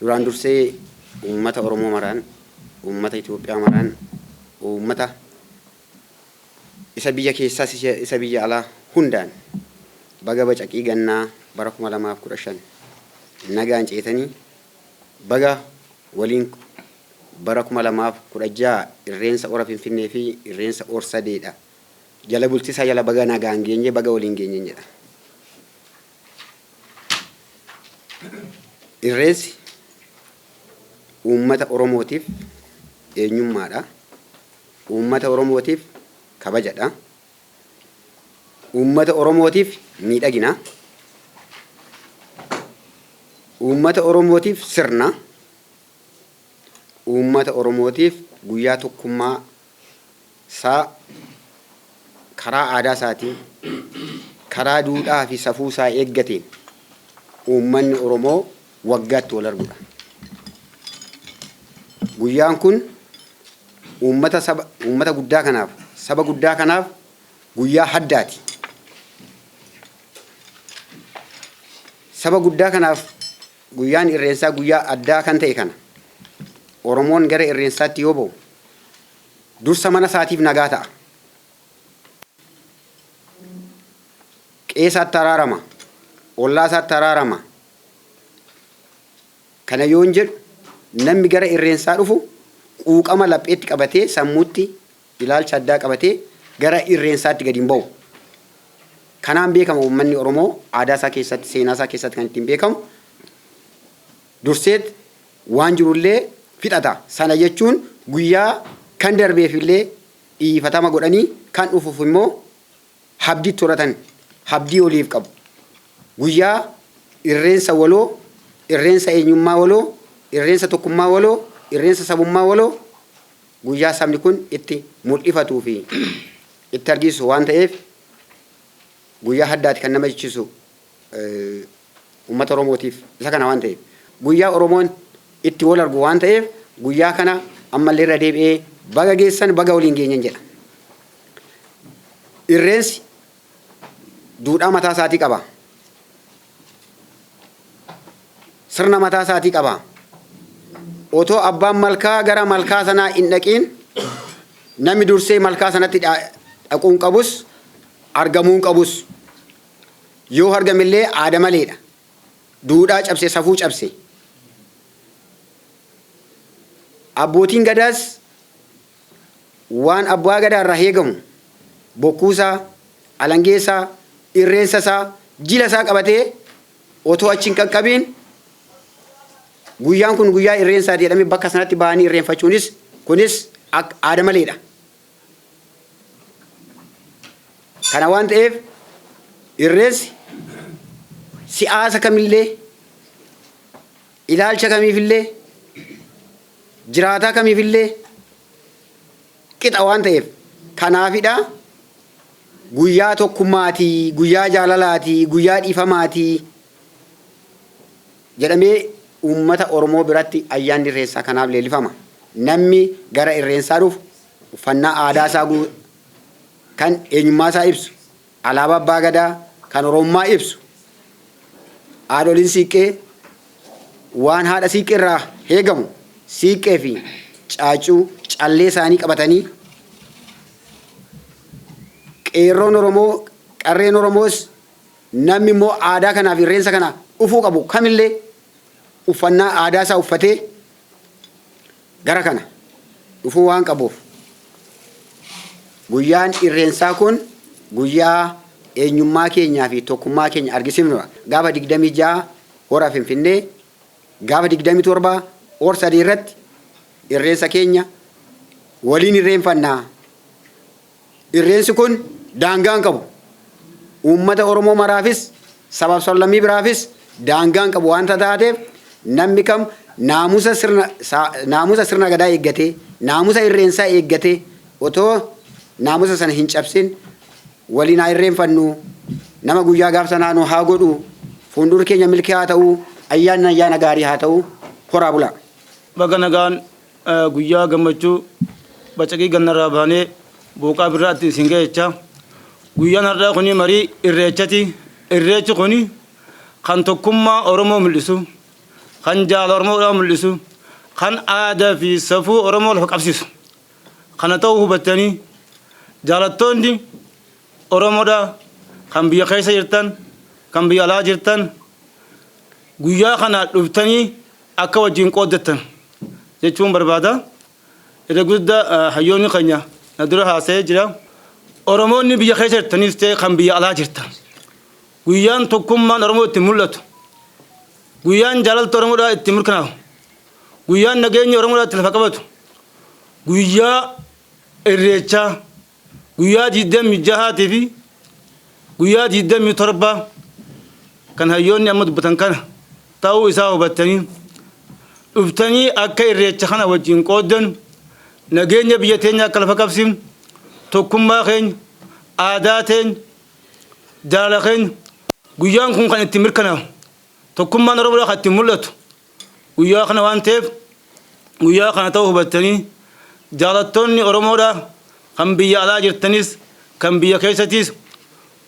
Duraan dursee uummata Oromoo maraan, uummata Itoophiyaa maraan, uummata isa biyya keessaas isa biyya alaa hundaan baga bacaqii gannaa bara 2015 nagaan ceetanii baga waliin bara 2016 Irreensa Hora Finfinnee fi Irreensa Hor Sadeedha. Jala bultisaa jala baga nagaan geenye, baga waliin geenye jedha. Irreensi uummata Oromootiif eenyummaadha. Uummata Oromootiif kabajadha. Uummata Oromootiif miidhagina. Uummata Oromootiif sirna. Uummata Oromootiif guyyaa tokkummaa isaa karaa aadaa isaatiin, karaa duudhaa fi safuu isaa eeggateen uummanni Oromoo waggaatti wal arguudha. Guyyaan kun uummata saba uummata guddaa kanaaf, saba guddaa kanaaf guyyaa haddaati. Saba guddaa kanaaf guyyaan irreensaa guyyaa addaa kan ta'e kana Oromoon gara irreensaatti yoo ba'u dursa mana isaatiif nagaa ta'a. Qe'ee isaatti araarama. Ollaa isaatti araarama. Kana yoon jedhu namni gara irreensaa dhufu quuqama lapheetti qabatee, sammuutti ilaalcha addaa qabatee gara irreensaatti gadi hin ba'u. Kanaan beekama uummanni Oromoo aadaa isaa keessatti, seenaa isaa keessatti kan ittiin beekamu durseet waan jirullee fixata. Sana jechuun guyyaa kan darbeefillee dhiifatama godhanii kan dhufuuf immoo habdiitti horatan, habdii oliif qabu. Guyyaa irreensa waloo, irreensa eenyummaa waloo, irreensa tokkummaa waloo, irreensa sabummaa waloo guyyaa sabni kun itti mul'ifatuu fi itti argisiisu waan ta'eef guyyaa haddaati kan nama jechisu uummata Oromootiif isa kana waan ta'eef, guyyaa Oromoon itti wal argu waan ta'eef, guyyaa kana ammallee irra deebi'ee baga geessan, baga waliin geenyen jedha. Irreensi duudhaa mataa isaatii qaba. Sirna mataa isaatii qaba. Otoo abbaan malkaa gara malkaa sanaa hin dhaqiin namni dursee malkaa sanatti dhaquu hin qabus, argamuu hin qabus. Yoo argamellee aada maleedha. Duudhaa cabse, safuu cabse. Abbootiin Gadaas waan abbaa Gadaa irraa eegamu bokkuusaa, alangeesaa, irreensa isaa, jila isaa qabatee otoo achi hin qaqqabiin guyyaan kun guyyaa irreensaati jedhamee bakka sanatti ba'anii irreenfachuunis kunis aada maleedha. Kana waan ta'eef irreensi si'aasa kamillee, ilaalcha kamiifillee, jiraataa kamiifillee qixa waan ta'eef, kanaafidha guyyaa tokkummaati, guyyaa jaalalaati, guyyaa dhiifamaati jedhamee uummata Oromoo biratti ayyaanni irreessaa kanaaf leellifama. Namni gara irreensaa dhufu uffannaa aadaa isaa kan eenyummaa isaa ibsu, alaabaa abbaa Gadaa kan Oromummaa ibsu, haadholiin siiqqee waan haadha siiqqee irraa eegamu siiqqee fi caaccuu callee isaanii qabatanii, qeerroon Oromoo, qarreen Oromoos, namni immoo aadaa kanaaf irreensa kana dhufuu qabu kamillee uffannaa aadaa isaa uffatee gara kana dhufuu waan qabuuf, guyyaan irreensaa kun guyyaa eenyummaa keenyaa fi tokkummaa keenya argisiifnudha. Gaafa 26 Hora Finfinnee, gaafa 27 Hor 3 irratti irreensa keenya waliin irreenfannaa. Irreensi kun daangaa hin qabu. Uummata Oromoo maraafis, sabaaf sablammii biraafis daangaa hin qabu waanta taateef, namni kam naamusa sirna naamusa sirna Gadaa eeggatee, naamusa irreensaa eeggatee, otoo naamusa sana hin cabsin waliin haa irreenfannu. Nama guyyaa gaaf sanaa nu haa godhu. Fuuldurri keenya milkii haa ta'u. Ayyaanni ayyaana gaarii haa ta'u. Horaa bulaa. Baga nagaan guyyaa gammachuu bacaqii gannarraa baanee booqaa birraatti isin ga'e jechaa, guyyaan har'aa kuni marii irreechati. Irreechi kuni kan tokkummaa Oromoo mul'isu, Kan jaalala Oromoodhaa mul'isu, kan aadaa fi safuu Oromoo lafa qabsiisu. Kana ta'uu hubattanii jaalattoonni Oromoodhaa kan biyya keessa jirtan, kan biyya alaa jirtan, guyyaa kana dhuftanii akka wajjin qooddattan jechuun barbaada. Irra guddaa hayyoonni keenya na dura haasa'ee jira. Oromoonni biyya keessa jirtanis ta'e kan biyya alaa jirtan, guyyaan tokkummaan Oromoo itti mul'atu, guyyaan jaalalti Oromoodhaa itti mirkanaa'u, guyyaan nageenyi Oromoodhaa itti lafa qabatu, guyyaa Irreechaa, guyyaa 26 fi guyyaa 27 kan hayyoonni amma dubbatan kana ta'uu isaa hubattanii dhuftanii akka Irreecha kana wajjin qooddan, nageenya biyya teenya akka lafa qabsiifnu, tokkummaa keenya, aadaa teenya, jaalala keenya guyyaan kun kan itti mirkanaa'u, tokkummaan Oromoodhaa kan itti mul'atu guyyaa kana waan ta'eef, guyyaa kana ta'uu hubattanii jaalattoonni Oromoodhaa kan biyya alaa jirtanis kan biyya keessattis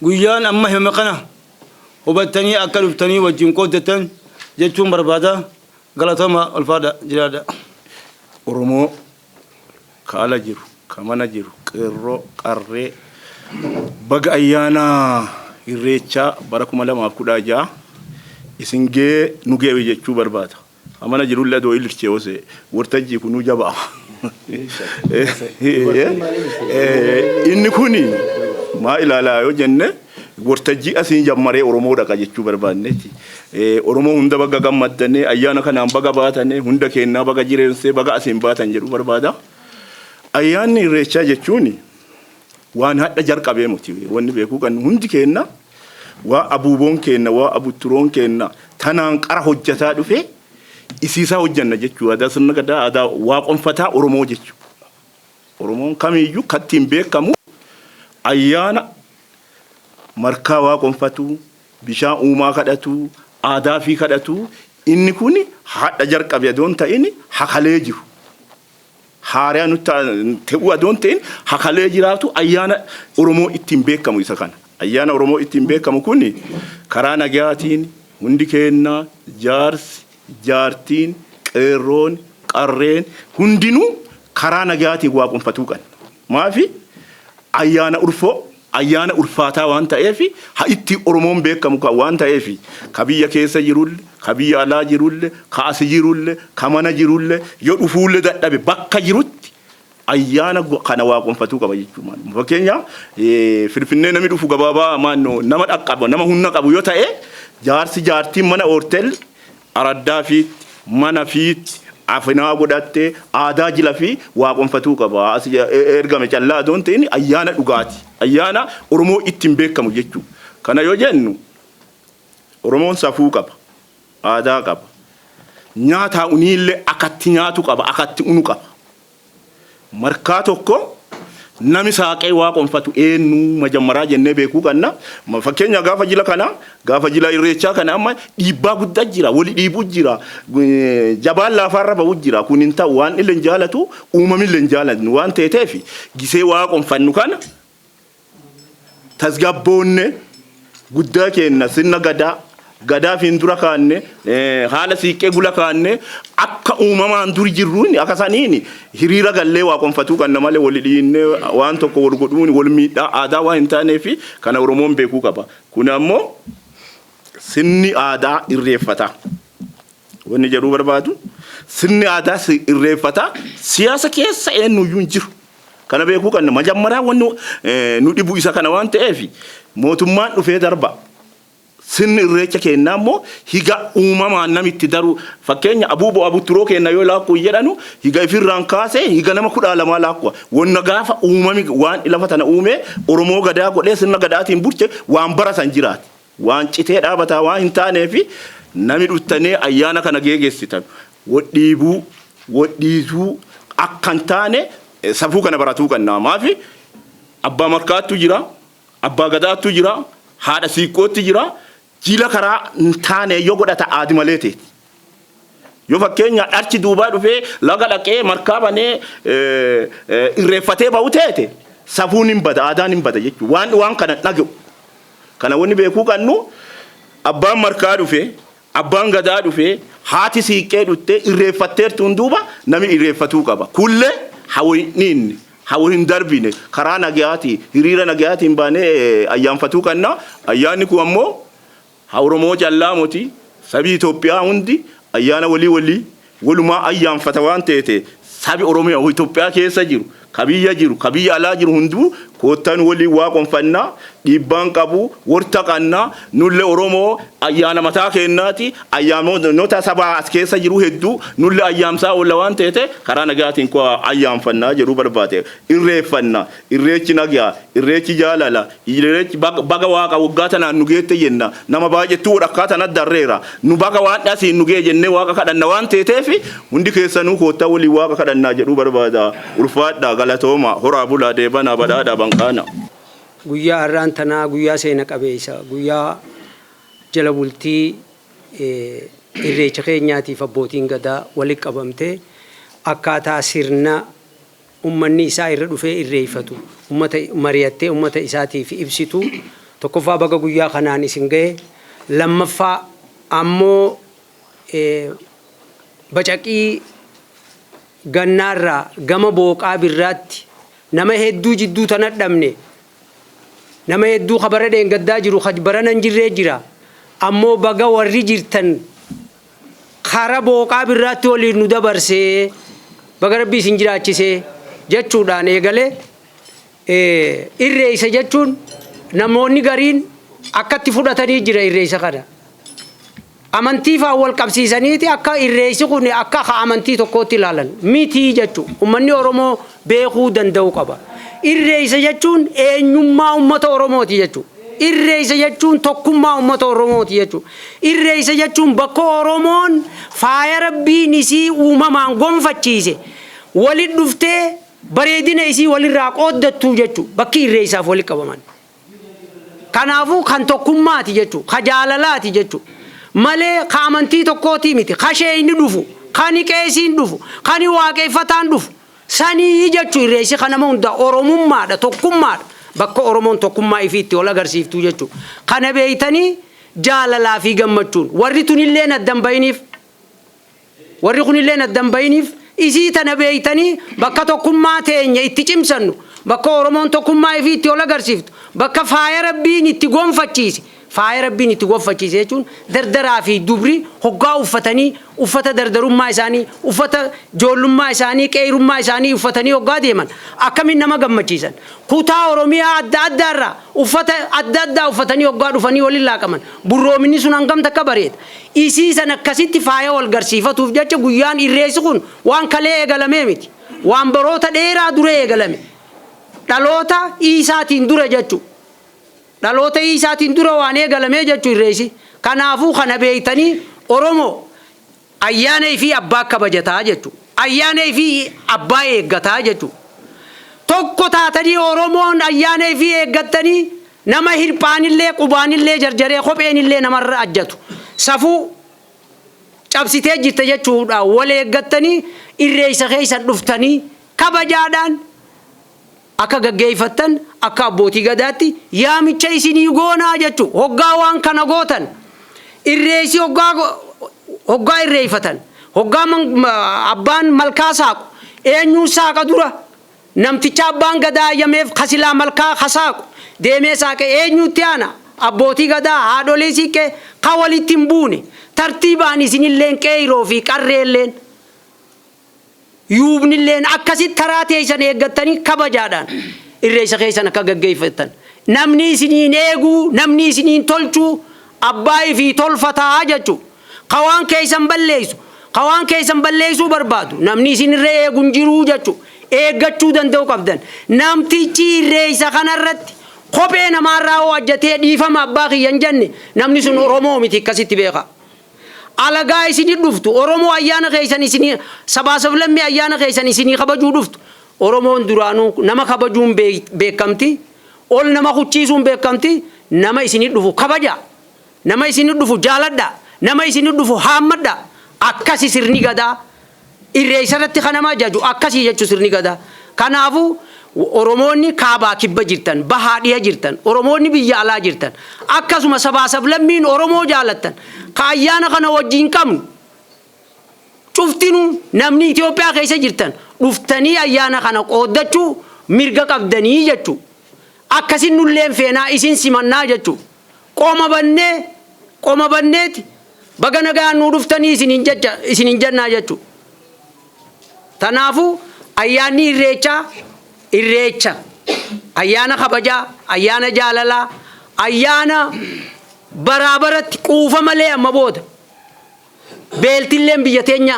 guyyaan amma himame kana hubattanii akka dhuftanii wajjin qooddattan jechuun barbaada. Galatooma, ulfaadha, jiraadha. Oromoo ka ala jiru, ka mana jiru, qeerroo, qarree, baga ayyaana Irreechaa bara 2016 isin gee nu geewe jechuu barbaada. Ka mana jirullee adoo ililchee hose wartajjii kunuu jabaa. Inni kuni maa ilaalaa yoo jenne, wartajjii asiin jammaree Oromoo dhaqa jechuu barbaanneeti. Oromoo hunda baga gammaddanii, ayyaana kanaan baga baatanii, hunda kennaa baga jireensee baga asiin baatan jedhu barbaada. Ayyaanni Irreechaa jechuun waan hadha jalqabee miti. Wanni beekuu qabnu, hundi kenna waa abuuboon kenna, waa abutturoon kenna tanaan qara hojjataa dhufe isiisaa hojjanna jechuu. Aadaa sirna gadaa, aadaa waaqonfataa Oromoo jechuu. Oromoon kamiiyyuu kattiin beekamu ayyaana markaa waaqonfatu, bishaan uumaa kadhatu, aadaa fi kadhatu. Inni kun hadha jalqabe adoon ta'in hakalee jiru. Haariyaa nutti ta'uu adoon ta'in hakalee jiraatu, ayyaana Oromoo ittiin beekamu isa kana. Ayyaana Oromoo ittiin beekamu kun karaa nagayaatiin hundi keenna, jaarsi, jaartiin, qeerroon, qarreen hundinuu karaa nagayaatiin waaqonfatuu qabna. Maafi ayyaana ulfoo, ayyaana ulfaataa waan ta'eef, ha itti Oromoon beekamu kan waan ta'eef, ka biyya keessa jirulle, ka biyya alaa jirulle, ka asi jirulle, ka mana jirulle, yoo dhufuulle dadhabe bakka jirutti ayyaana kana waaqonfatuu qaba jechuudha. Fakkeenyaaf, Finfinnee namni dhufu gabaabaa maannoo nama dhaqqaba, nama humna qabu yoo ta'e, jaarsi jaartiin mana hotel araddaa fiitti, mana fiitti afinaa godhattee aadaa jila fi waaqonfatuu qaba. As ergame callaa adoon ta'in ayyaana dhugaati. Ayyaana Oromoo ittiin beekamu jechuudha. Kana yoo jennu, Oromoon safuu qaba. Aadaa qaba. Nyaataa uniillee akatti nyaatu qaba. Akatti unu qaba. Markaa tokko nami saaqee waaqonfatu eenyu majammaraa jennee beekuu qabna. Fakkeenya, gaafa jila kana, gaafa jila Irreechaa kana, amma dhiibbaa guddaa jira, wali dhiibuu jira, jabaan laafaarra ba'uu jira. Kun hin ta'u, waan illee hin jaalatu, uumamillee hin jaalatu waan ta'eef, gisee waaqonfannu kana tasgabboonne, guddaa keenna sirna gadaa gadaa fiin dura kaanne, haala siiqqee gula kaanne, akka uumamaan duri jirruun akka saniin hiriira gallee waaqonfatuu qabna malee wali dhiinne waan tokko wal godhuun wal miidhaa aadaa waan hin taaneef, kana Oromoon beekuu qaba. Kun ammoo sirni aadaa irreeffata. Wanni jedhuu barbaadu, sirni aadaa irreeffata siyaasa keessa eenyuyyuu hin jiru. Kana beekuu qabna. Majammaraa wanni nu dhibu isa kana waan ta'eef, mootummaan dhufee darba. Sirni Irreecha keenyaa immoo higa uumamaan namitti daru, fakkeenya abuuboo abutturoo keenya yoo laakkuu jedhanu, higa ifirraan kaasee higa nama 12 laakkuwa. Wanna gaafa uumami waan lafa tana uume Oromoo gadaa godhee sirna gadaatiin bulche waan baratan jiraati. Waan citee dhaabataa waan hin taaneef, nami dhuftanii ayyaana kana geeggeessitan wadhiibuu wadhiisuu akka hin taane safuu kana baratuu qabna. Maafi abbaa markaattu jira, abbaa gadaattu jira, haadha siiqqootti jira. Jila karaa hin taane yoo godhata aadi malee teeti. Yoo fakkeenya dharchi duubaa dhufee laga dhaqee markaa banee irreeffatee ba'u teete, safuun hin bada, aadaan hin bada jechuudha. Waan waan kana dhaga'u. Kana wanni beekuu qabnu, abbaan markaa dhufe, Abbaan gadaa dhufee, haati siiqqee dhuftee irreeffatteertuun duuba nami irreeffatuu qaba. Kullee hawwiniin hawa hin darbine, karaa nagayaati, hiriira nagayaatiin baanee ayyaanfatuu qabna. Ayyaanni kun ammoo haa Oromoo callaa moti, sabi Itoophiyaa hundi ayyaana walii walii walumaa ayyaanfata waan ta'eef, sabi Oromiyaa Itoophiyaa keessa jiru, ka biyya jiru, ka biyya alaa jiru hunduu koottan walii waaqonfannaa, dhiibbaan qabu, warta qannaa. Nullee Oromoo ayyaana mataa keennaati, ayyaanota sabaa as keessa jiru hedduu nullee ayyaamsaa oolla waan ta'eef, karaa nagaatiin koo ayyaanfannaa jedhuu barbaade. Irreeffanna, irreechi nagaa, irreechi jaalala, irreechi baga waaqa waggaa tanaan nu geette jenna. Nama baay'attuu walakkaa tana darreera nu, baga waan dhasiin nu gee jennee waaqa kadhanna waan ta'eef, hundi keessanuu koottaa walii waaqa kadhannaa jedhuu barbaada. Ulfaadhaa, galatooma, horaa bulaa, deebanaa, badhaadhaa, banqaana. Guyyaa har'aan tanaa guyyaa seena qabeessa, guyyaa jala bultii irreecha keenyaatiif abbootiin gadaa walitti qabamtee akkaataa sirna ummanni isaa irra dhufee irreeffatu ummata mari'attee ummata isaatiif ibsitu. Tokkoffaa, baga guyyaa kanaan isin ga'e. Lammaffaa ammoo, bacaqii gannaarraa gama booqaa birraatti nama hedduu jidduu tana dhabne, nama hedduu kabara dheengaddaa jiru barana hin jirree jira. Ammoo baga warri jirtan kara booqaa birraatti waliin nu dabarsee, baga rabbii isin jiraachisee jechuudhaan eegalee. Irreessa jechuun namoonni gariin akkatti fudhatanii jira. Irreessa kana amantii faan wal qabsiisaniiti, akka irreessi kun akka amantii tokkootti ilaalan mitii jechuu. Ummanni Oromoo beekuu danda'u qaba. Irreessa jechuun eenyummaa ummata Oromooti jechuu. Irreessa jechuun tokkummaa ummata Oromooti jechuu. Irreessa jechuun bakka Oromoon faaya rabbiin isii uumamaan gonfachiise walit dhuftee bareedina isii walirraa qooddattuu jechuu, bakki irreessaaf walitti qabaman. Kanaafuu kan tokkummaati jechuu, ka jaalalaati jechuu malee ka amantii tokkootii miti. Ka sheeyni dhufu, kani qeesiin dhufu, kani waaqeffataan dhufu sanii jechuu. Irreessi kan nama hunda oromummaadha, tokkummaadha, bakka Oromoon tokkummaa ifii itti wal agarsiiftuu jechuu. Kana beeytanii jaalalaa fi gammachuun warri tunilleen addan bayiniif, warri kunilleen addan bayiniif, isii tana beeytanii bakka tokkummaa teenya itti cimsannu, bakka Oromoon tokkummaa ifii itti ol agarsiiftu, bakka faaya rabbiin itti gonfachiise. Faaya rabbiin itti gonfachiise jechuun dardaraa fi dubri hoggaa uffatanii, uffata dardarummaa isaanii, uffata joollummaa isaanii, qeerummaa isaanii uffatanii hoggaa deeman akkamiin nama gammachiisan. Kutaa Oromiyaa adda addaarraa uffata adda addaa uffatanii hoggaa dhufanii waliin laaqaman, burroominni sun hangam takka bareeda. Isii san akkasitti faaya wal garsiifatuuf jecha guyyaan irreessi kun waan kalee eegalamee miti, waan baroota dheeraa dura eegalame, dhaloota Iisaatiin dura jechu, dhaloota Iisaatiin dura waan eegalamee jechuu irreessi. Kanaafuu kana beeytanii Oromoo ayyaana ifii abbaa kabajataa jechu, ayyaana ifii abbaa eeggataa jechu. Tokko taatanii Oromoon ayyaana ifii eeggattanii, nama hirphaanillee, qubaanillee jarjaree, kopheenillee namarra ajjatu safuu cabsitee jirta jechuudha. Wal eeggattanii irreessa keessan dhuftanii kabajaadhaan akka gaggeeffattan akka abbootii gadaatti yaamicha isinii goonaa jechu. Hoggaa waan kana gootan, irreessi hoggaa hoggaa irreeffatan, hoggaa abbaan malkaa saaqu, eenyuun saaqa? Dura namticha abbaan gadaa ayyameef kasilaa malkaa kasaaqu deemee saaqe. Eenyutti aana? Abbootii gadaa, haadholii siiqqee ka walitti hin buune tartiibaan isinilleen, qeeyroo fi qarreelleen, yuubnilleen akkasitti karaa teessan eeggattanii kabajaadhaan irreessa keessan akka gaggeeffattan. Namni isiniin eeguu, namni isiniin tolchuu, abbaa ifii tolfataa jechu. Ka waan keessan balleessu, ka waan keessan balleessuu barbaadu, namni isinirra eegu hin jiruu jechu. Eeggachuu danda'u qabdan. Namtichi irreessa kanarratti kophee namaarraa hoo ajjatee "Dhiifama abbaa kiyya" hin jenne, namni sun Oromoo miti, akkasitti beeka. Alagaa isinii dhuftu, Oromoo ayyaana keessan isinii, sabaa sablammii ayyaana keessan isinii kabajuu dhuftu, Oromoon duraanuu nama kabajuun beekamti, ol nama kuchiisuun beekamti. Nama isinii dhufu kabaja, nama isinii dhufu jaaladha, nama isinii dhufu haammadha. Akkasi sirni gadaa. Irreessa irratti kan nama ajaju akkasii jechuu sirni gadaa. Kanaafuu Oromoonni kaabaa kibba jirtan, bahaa dhiha jirtan, Oromoonni biyya alaa jirtan, akkasuma sabaa sablammiin Oromoo jaalattan, ka ayyaana kana wajjin qabnu, cuftinuu namni Itoophiyaa keessa jirtan dhuftanii ayyaana kana qooddachuu mirga qabdanii jechuu. Akkasin nulleen feenaa isin simannaa jechuu. Qoma bannee qoma banneeti baga nagaan nuu dhuftanii isiniin jecha isiniin jennaa jechuu. Tanaafuu ayyaanni Irreechaa Irreecha ayyaana kabajaa, ayyaana jaalalaa, ayyaana baraa baratti quufa malee amma booda beeltilleen biyya teenya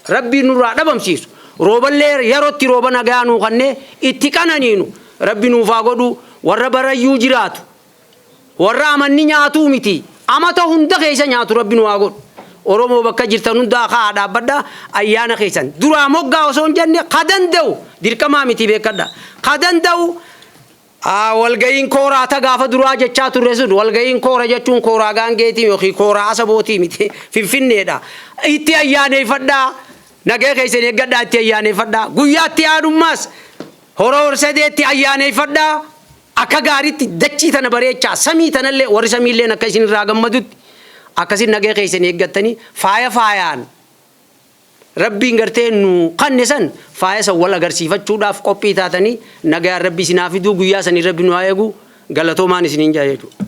Rabbiin nurraa dhabamsiisu. Rooballee yerootti rooba nagaa nuu kannee itti qananiinu Rabbi nuuf haa godhu. Warra barayyuu jiraatu, warra amanni nyaatuu miti, amata hunda keessa nyaatu Rabbi nu haa godhu. Oromoo bakka jirtan hundaa ka'aa dhaabbadhaa ayyaana keessan duraa moggaa osoo hin jenne, ka danda'u, dirqamaa miti beekadha, ka danda'u. Walga'iin kooraa ta gaafa duraa jechaa turre sun, walga'iin koora jechuun kooraa gaangeetii yookiin kooraa Asabootii miti, Finfinneedha. Itti ayyaaneeffadhaa, nagaya keessan eeggadhaa, itti ayyaaneeffadhaa. Guyyaatti aanummaas Hora Horsadeetti ayyaaneeffadhaa. Akka gaariitti dachii tana bareechaa, samii tanallee warri samiilleen akka isin irraa gammadutti akkasin nagaya keessan eeggattanii faaya faayaan Rabbiin gartee nu kanne san faaya san wal agarsiifachuudhaaf qophii taatanii, nagayaan Rabbi isin haa fiduu, guyyaa sanii Rabbi nu haa eegu, galatoomaan isiniin jaa jechuudha.